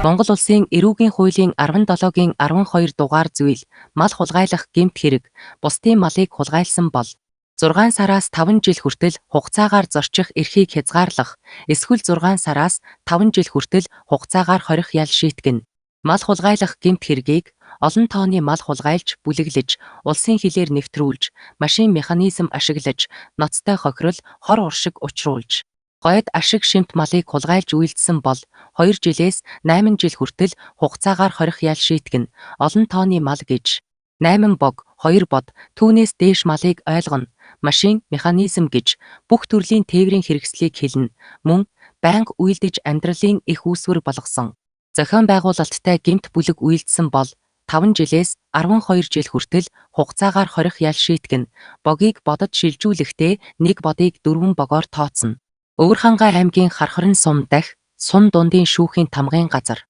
Монгол Улсын Эрүүгийн хуулийн 17-гийн 12 дугаар зүйл мал хулгайлах гэмт хэрэг бусдын малыг хулгайлсан бол 6 сараас 5 жил хүртэл хугацаагаар зорчих эрхийг хязгаарлах эсвэл 6 сараас 5 жил хүртэл хугацаагаар хорих ял шийтгэнэ. Мал хулгайлах гэмт хэргийг олон тооны мал хулгайлж бүлэглэж, улсын хилээр нэвтрүүлж, машин механизм ашиглаж, ноцтой хохирол, хор уршиг учруулж, гойд ашиг шимт малыг хулгайлж үйлдсэн бол 2 жилээс 8 жил хүртэл хугацаагаар хорих ял шийтгэнэ. Олон тооны мал гэж 8 бог, 2 бод, түүнээс дээш малыг ойлгоно. Машин, механизм гэж бүх төрлийн тээврийн хэрэгслийг хэлнэ. Мөн байнга үйлдэж амьдралын эх үүсвэр болгосон. Зохион байгуулалттай гэмт бүлэг үйлдсэн бол 5 жилээс 12 жил хүртэл хугацаагаар хорих ял шийтгэнэ. Богийг бодод шилжүүлэхдээ нэг бодыг 4 богоор тооцоно. Өвөрхангай аймгийн Хархорын сум дахь сум дундын шүүхийн тамгын газар.